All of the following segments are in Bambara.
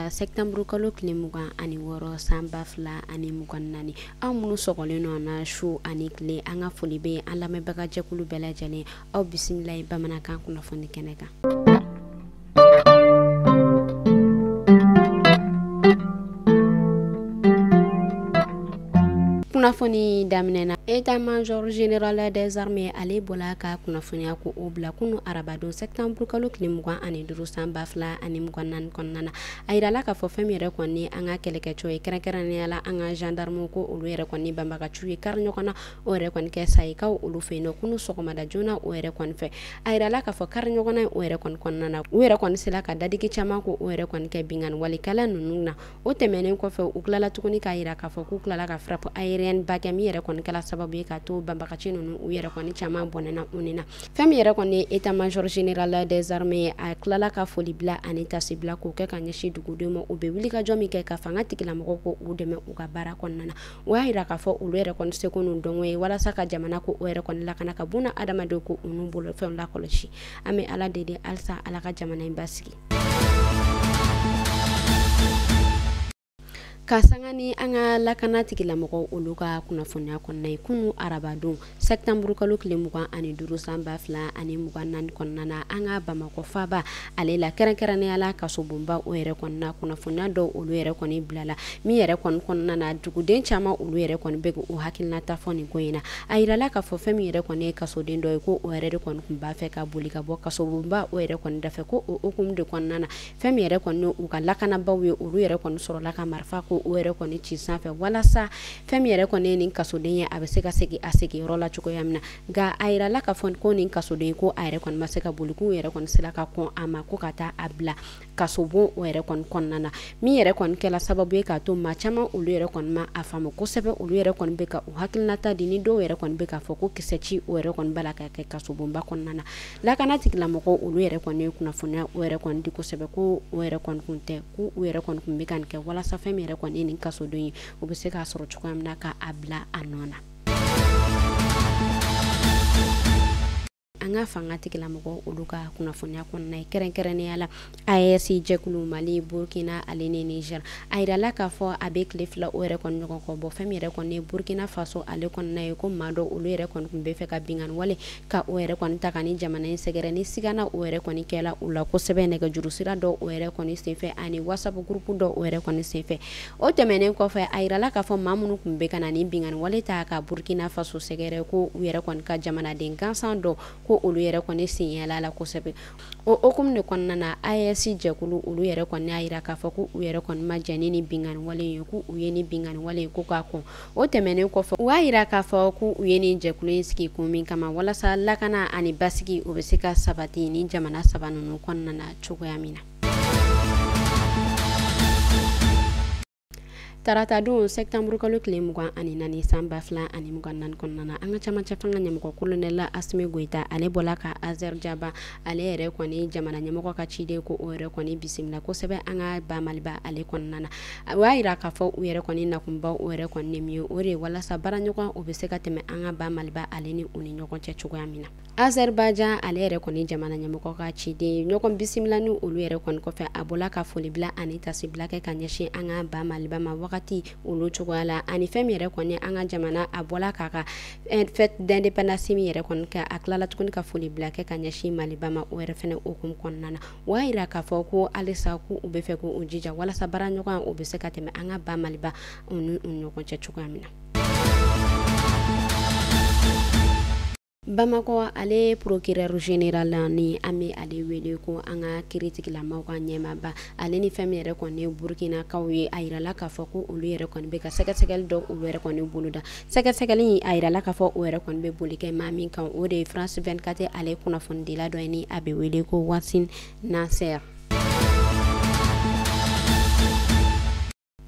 Tarata septembre kalo tile 26 san 2024. Aw minnu sɔgɔlen nɔ na su ani tile, an ka foli bɛ an lamɛnbaga jɛkulu bɛɛ lajɛlen. Aw bisimila ye bamanankan kunnafoni kɛnɛ kan. Kunnafoni daminɛ na, état-major général des armées ale bɔla ka kunnafoniya ko o bila kunu arabadon septembre kalo tile 25 san 2024 kɔnɔna na. A yirala k'a fɔ fɛn min yɛrɛ kɔni an ka kɛlɛkɛcɛw ye, kɛrɛnkɛrɛnnenya la an ka gendarmew ko olu yɛrɛ kɔni banbagaciw ye kari ɲɔgɔn na o yɛrɛ kɔni kɛ Sayikaw olu fɛ yen nɔ kunu sɔgɔmada joona o yɛrɛ kɔni fɛ. A yirala k'a fɔ kari ɲɔgɔn na o yɛrɛ kɔni kɔnɔna na, u yɛrɛ kɔni sera ka dadigi caman ko o yɛrɛ kɔni kɛ binkanni walikɛla ninnu na. O tɛmɛnen kɔfɛ, u tilala tuguni k'a yira k'a fɔ k'u tilala ka frappe aérienne ba kɛ min yɛrɛ kɔni kɛla sababu ye k'a to banbagaci ninnu u yɛrɛ kɔni caman bɔnɛna u ni na. Fɛn min yɛrɛ kɔni ye état-major général des armées, a tilala ka foli bila ani tasibila k'o kɛ ka ɲɛsin dugudenw ma. U bɛ wulikajɔ min kɛ ka fanga tigilamɔgɔw ko u dɛmɛ u ka baara kɔnɔna na. O y'a yira k'a fɔ olu yɛrɛ kɔni seko n'u dɔnko ye walasa ka jamana ko o yɛrɛ kɔni lakana, ka buna adamadenw ko u n'u bolofɛnw lakɔlɔsi. An bɛ Ala deli halisa Ala ka jamana in basigi. Ka sanga ni an ka lakana tigilamɔgɔw olu ka kunnafoniya kɔnɔna ye, kunu arabadon septembre kalo tile 25 san 2024 kɔnɔna na, an ka Bamakɔ faaba ale la, kɛrɛnkɛrɛnnenya la kasobonba o yɛrɛ kɔni na, kunnafoniya dɔw olu yɛrɛ kɔni bilala min yɛrɛ kɔni kɔnɔna na, duguden caman olu yɛrɛ kɔni bɛ k'u hakilinata fɔ nin ko in na. A yirala k'a fɔ fɛn min yɛrɛ kɔni ye kasoden dɔ ye, ko o yɛrɛ de kɔni tun b'a fɛ ka boli ka bɔ kasobonba o yɛrɛ kɔni dafɛ, ko o hukumu de kɔnɔna na, fɛn min yɛrɛ kɔni u ka lakanabaw ye, olu yɛrɛ kɔni sɔrɔla ka marifa ko o yɛrɛ kɔni ci sanfɛ walasa fɛn min yɛrɛ kɔni ye nin kasoden ye, a bɛ se ka segin a segiyɔrɔ la cogoya min na. Nka a yirala k'a fɔ ko nin kasoden ko a yɛrɛ kɔni ma se ka boli, k'u yɛrɛ kɔni sera ka kɔn a ma ko ka taa a bila kasobon o yɛrɛ kɔni kɔnɔna na. Min yɛrɛ kɔni kɛla sababu ye k'a to maa caman olu yɛrɛ kɔni ma a faamu kosɛbɛ, olu yɛrɛ kɔni bɛ ka u hakilinata di, ni dɔw yɛrɛ kɔni bɛ k'a fɔ ko kisɛ ci o yɛrɛ kɔni b'a la ka kɛ kasobonba kɔnɔna na. Lakana tigilamɔgɔw olu yɛrɛ kɔni ye kunnafoniya o yɛrɛ kɔni di kosɛbɛ, ko o yɛrɛ kɔni kun tɛ, ko u yɛrɛ kɔni kun bɛ ka nin kɛ walasa fɛn min yɛrɛ kɔni ye nin kasoden ye, u bɛ se k'a sɔrɔ cogoya min na k'a bila a nɔ na. An ka fanga tigilamɔgɔw olu ka kunnafoniya kɔnɔna ye, kɛrɛnkɛrɛnnenya la AES jɛkulu Mali, Burkina ale ni Niger, a yirala k'a fɔ a bɛ tile 2 o yɛrɛ kɔni ɲɔgɔn kɔ bɔ. Fɛn min yɛrɛ kɔni ye Burkina Faso ale kɔnɔna ye, ko maa dɔw olu yɛrɛ kɔni tun bɛ fɛ ka binkanni wale ka o yɛrɛ kɔni ta ka ni jamana in sɛgɛrɛ, ni sigana o yɛrɛ kɔni kɛla u la kosɛbɛ nɛgɛjuru sira dɔw o yɛrɛ kɔni senfɛ ani WhatsApp groupe dɔw o yɛrɛ kɔni senfɛ. O tɛmɛnen kɔfɛ, a yirala k'a fɔ maa minnu tun bɛ ka na ni binkanni wale ta ka Burkina Faso sɛgɛrɛ, ko u yɛrɛ kɔni ka jamanaden gansan dɔ ko olu yɛrɛ kɔni sen yɛlɛ la kosɛbɛ. O hukumu de kɔnɔna na, AES jɛkulu olu yɛrɛ kɔni y'a yira k'a fɔ ko u yɛrɛ kɔni ma jɛn ni binkanni wale ye, ko u ye ni binkanni wale ye ko k'a kɔn. O tɛmɛnen kɔfɛ, u y'a yira k'a fɔ ko u ye nin jɛkulu in sigi kun min kama, walasa lakana ani basigi o bɛ se ka sabati ni jamana saba ninnu kɔnɔna na cogoya min na. Tarata don septembre kalo tile 24 san 2024 kɔnɔna na, an ka camancɛ fanga ɲɛmɔgɔ colonel Asimi Goyita ale bɔla ka Azerbaïdjan ale yɛrɛ kɔni jamana ɲɛmɔgɔ ka ciden ko o yɛrɛ kɔni bisimila kosɛbɛ an ka ba Maliba ale kɔnɔna na. O y'a yira k'a fɔ u yɛrɛ kɔni nakunba o yɛrɛ kɔni ye min ye, o de ye walasa baaraɲɔgɔn o bɛ se ka tɛmɛ an ka ba Maliba ale ni u ni ɲɔgɔn cɛ cogoya min na. Azerbaïdjan ale yɛrɛ kɔni jamana ɲɛmɔgɔ ka ciden ɲɔgɔn bisimila ni olu yɛrɛ kɔni kɔfɛ, a bɔla ka foli bila ani tasibila kɛ ka ɲɛsin an ka ba Maliba ma wagati olu cogoya la, ani fɛn min yɛrɛ kɔni an ka jamana a bɔla k'a ka fête d'indépendance min yɛrɛ kɔni kɛ, a tilala tuguni ka foli bila kɛ ka ɲɛsin Maliba ma o yɛrɛ fɛnɛ hukumu kɔnɔna na. O y'a yira k'a fɔ ko halisa ko u bɛ fɛ k'u jija walasa baaraɲɔgɔnya o bɛ se ka tɛmɛ an ka ba Maliba u ni u ɲɔgɔn cɛ cogoya min na. Bamakɔ ale procureur général ni an bɛ ale wele ko an ka kiiritigilamaw ka ɲɛmaaba, ale ni fɛn min yɛrɛ kɔni ye Burkinakaw ye, a yirala k'a fɔ ko olu yɛrɛ kɔni bɛ ka sɛgɛsɛgɛli dɔw olu yɛrɛ kɔni boloda. Sɛgɛsɛgɛli a yirala k'a fɔ o yɛrɛ kɔni bɛ boli kɛ maa min kan, o de ye France 24 ale kunnafonidila dɔ ye ni a bɛ wele ko Wassim Nasr.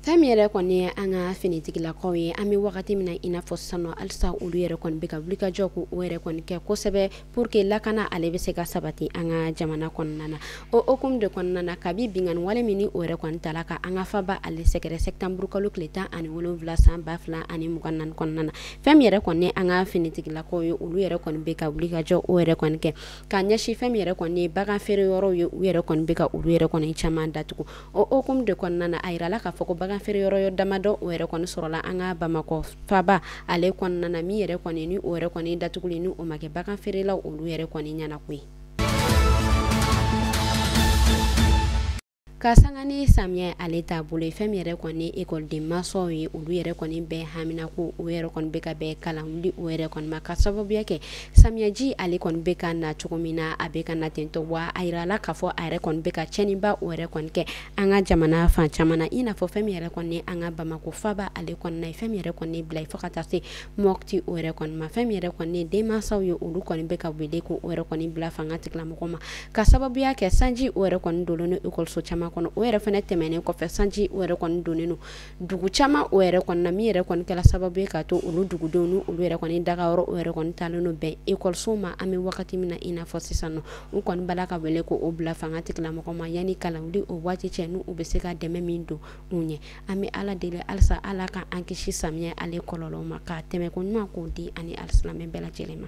Fɛn min yɛrɛ kɔni ye an ka finitigilakaw ye, an bɛ wagati min na i n'a fɔ sisan nɔ, halisa olu yɛrɛ kɔni bɛ ka wulikajɔ k'o yɛrɛ kɔni kɛ kosɛbɛ pour que lakana ale bɛ se ka sabati an ka jamana kɔnɔna na. O hukumu de kɔnɔna na, kabi binkanni wale min ni o yɛrɛ kɔni tala ka an ka faba ale sɛgɛrɛ septembre kalo tile 17 san 2024 kɔnɔna na, fɛn min yɛrɛ kɔni an ka finitigilakaw ye, olu yɛrɛ kɔni bɛ ka wulikajɔ o yɛrɛ kɔni kɛ ka ɲɛsin fɛn min yɛrɛ kɔni ye bagan feere yɔrɔw ye, u yɛrɛ kɔni bɛ ka olu yɛrɛ kɔni caman datugu. O hukumu de kɔnɔna na, a yirala k'a fɔ ko bagan feere yɔrɔ damadɔ o yɛrɛ kɔni sɔrɔla an ka Bamakɔ faba ale kɔnɔna na, min yɛrɛ kɔni ni o yɛrɛ kɔni datuguli ni o ma kɛ bagan feerelaw olu yɛrɛ kɔni ɲɛna koyi. Ka sanga ni samiyɛ ale taabolo ye, fɛn min yɛrɛ kɔni ekɔliden mansaw ye, olu yɛrɛ kɔni bɛɛ hamina ko o yɛrɛ kɔni bɛ ka bɛn kalan wuli o yɛrɛ kɔni ma, ka sababuya kɛ samiyɛji ale kɔni bɛ ka na cogo min na, a bɛ ka na tentɔ. Wa a yirala k'a fɔ a yɛrɛ kɔni bɛ ka tiɲɛniba o yɛrɛ kɔni kɛ an ka jamana fan caman na, i n'a fɔ fɛn min yɛrɛ kɔni an ka Bamakɔ faba ale kɔnɔna ye, fɛn min yɛrɛ kɔni bila fo ka taa se Mɔti o yɛrɛ kɔni ma. Fɛn min yɛrɛ kɔni denmansaw ye, olu kɔni bɛ ka wele ko o yɛrɛ kɔni bila fanga tigilamɔgɔ ma, ka sababuya kɛ sanji o yɛrɛ kɔni donnen don ekɔliso caman kɔnɔ. O yɛrɛ fana tɛmɛnen kɔfɛ, sanji o yɛrɛ kɔni donnen don dugu caman o yɛrɛ kɔni na, min yɛrɛ kɔni kɛra sababu ye k'a to olu dugudenw ni olu yɛrɛ kɔni dagayɔrɔ o yɛrɛ kɔni taalen don bɛn ekɔliso ma. An bɛ wagati min na i n'a fɔ sisan nɔ, u kɔni b'a la ka wele ko o bila fanga tigilamɔgɔ ma yanni kalan wuli o waati cɛ, n'u bɛ se ka dɛmɛ min don u ɲɛ. An bɛ Ala deli halisa Ala ka an kisi samiyɛ ale kɔlɔlɔ ma, k'a tɛmɛ ko ɲuman k'o di ani alisilamɛ bɛɛ lajɛlen ma.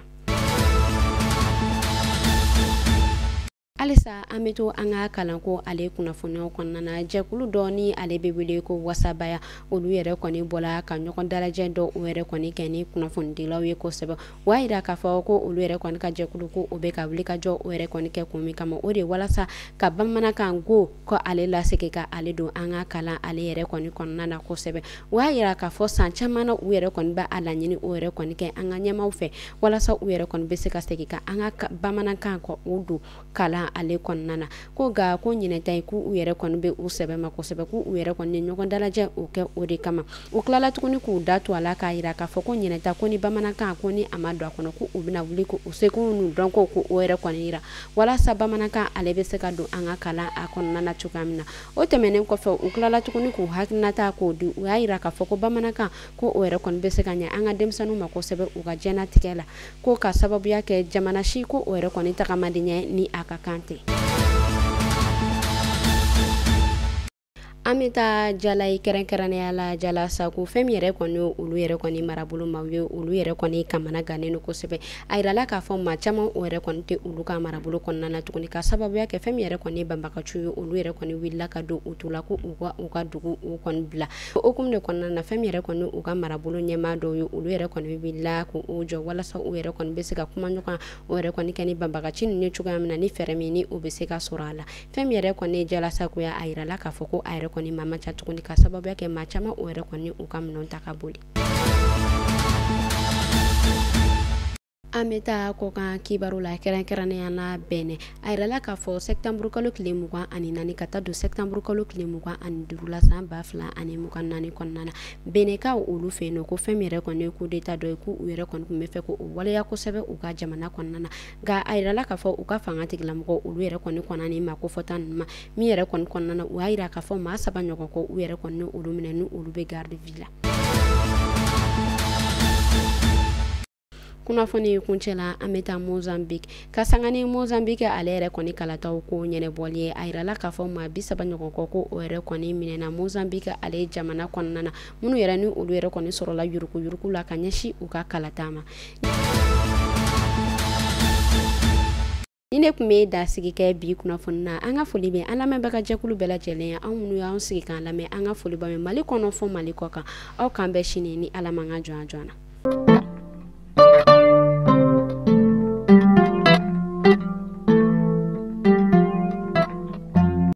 Halisa an bɛ to an ka kalanko ale kunnafoniyaw kɔnɔna na. Jɛkulu dɔ ni ale bɛ wele ko Wasabaya, olu yɛrɛ kɔni bɔla ka ɲɔgɔn dalajɛ dɔ o yɛrɛ kɔni kɛ ni kunnafonidilaw ye kosɛbɛ. O y'a yira k'a fɔ ko olu yɛrɛ kɔni ka jɛkulu ko o bɛ ka wuli ka jɔ o yɛrɛ kɔni kɛ kun min kama, o de walasa ka bamanankan go ko ale lasegin ka ale don an ka kalan ale yɛrɛ kɔni kɔnɔna na kosɛbɛ. O y'a yira k'a fɔ san caman na u yɛrɛ kɔni b'a laɲini o yɛrɛ kɔni kɛ an ka ɲɛmaaw fɛ, walasa u yɛrɛ kɔni bɛ se ka segin ka an ka bamanankan kɔ o don kalan ale kɔnɔna na. Ko nka ko ɲinɛta ye k'u yɛrɛ kɔni bɛ u sɛbɛ ma kosɛbɛ, k'u yɛrɛ kɔni ye ɲɔgɔn dalajɛ o kɛ o de kama. U tilala tuguni k'u da to a la k'a yira k'a fɔ ko ɲinɛta ko ni bamanankan ko ni a ma don a kɔnɔ, ko u bɛna wuli ko u seko n'u dɔnko ko o yɛrɛ kɔni yira walasa bamanankan ale bɛ se ka don an ka kalan a kɔnɔna na cogoya min na. O tɛmɛnen kɔfɛ, u tilala tuguni k'u hakilinata k'o di. U y'a yira k'a fɔ ko bamanankan ko o yɛrɛ kɔni bɛ se ka ɲɛ an ka denmisɛnninw ma kosɛbɛ u ka diɲɛnatigɛ la, ko ka sababuya kɛ jamana si ko o yɛrɛ kɔni tagama di ɲɛ ni a ka kan tɛ. An bɛ taa Jala ye, kɛrɛnkɛrɛnnenya la Jala Sago. Fɛn min yɛrɛ kɔni olu yɛrɛ kɔni marabolo maaw ye, olu yɛrɛ kɔni kamana gannen don kosɛbɛ. A yirala k'a fɔ maa caman o yɛrɛ kɔni tɛ olu ka marabolo kɔnɔna na tuguni, ka sababuya kɛ fɛn min yɛrɛ kɔni banbagaciw ye, olu yɛrɛ kɔni wulila ka don u tu la ko u ka dugu u kɔni bila. O hukumu de kɔnɔna na, fɛn min yɛrɛ kɔni u ka marabolo ɲɛmaa dɔw ye, olu yɛrɛ kɔni wulila k'u jɔ walasa u yɛrɛ kɔni bɛ se ka kuma ɲɔgɔn o yɛrɛ kɔni kɛ ni banbagaci ninnu ye cogoya min na, ni fɛɛrɛ min ni o bɛ se ka sɔrɔ a la. Fɛn min yɛrɛ kɔni Jala Sagoya, a yirala k'a fɔ ko a yɛrɛ kɔni maa man ca tuguni, ka sababuya kɛ maa caman o yɛrɛ kɔni u ka minɛnw ta ka boli. An bɛ taa kɔkan kibaru la, kɛrɛnkɛrɛnnenya la Bɛnɛ. A yirala k'a fɔ septembre kalo tile 24 ka taa don septembre kalo tile 25 la san 2024 kɔnɔna na, Bɛnɛkaw olu fɛ yen nɔ, ko fɛn min yɛrɛ kɔni ye coup d'état dɔ ye, k'u yɛrɛ kɔni tun bɛ fɛ k'o waleya kosɛbɛ u ka jamana kɔnɔna na. Nka a yirala k'a fɔ u ka fanga tigilamɔgɔw olu yɛrɛ kɔni kɔnna nin ma kofɔta ninnu ma, min yɛrɛ kɔni kɔnɔna na, u y'a yira k'a fɔ maa 3 ɲɔgɔn ko u yɛrɛ kɔni olu minɛ ni olu bɛ garde vie la. Kunnafoni kuncɛ la, an bɛ taa Mozambique ka sanga ni Mozambique ale yɛrɛ kɔni kalataw ko ɲɛnɛbɔli ye. A yirala k'a fɔ maa 30 ɲɔgɔn kɔ ko o yɛrɛ kɔni minɛna Mozambique ale jamana kɔnɔna na, minnu yɛrɛ ni olu yɛrɛ kɔni sɔrɔla yuruguyurugu la ka ɲɛsin u ka kalata ma. Ni ne tun bɛ dasigi kɛ bi kunnafoni na, an ka foli bɛ an lamɛnbaga jɛkulu bɛɛ lajɛlen ye, anw minnu y'an sigi k'an lamɛn, an ka foli b'aw ye Mali kɔnɔ fɔ Mali kɔ kan. Aw k'an bɛn sini ni Ala m'an ka jɔn joona.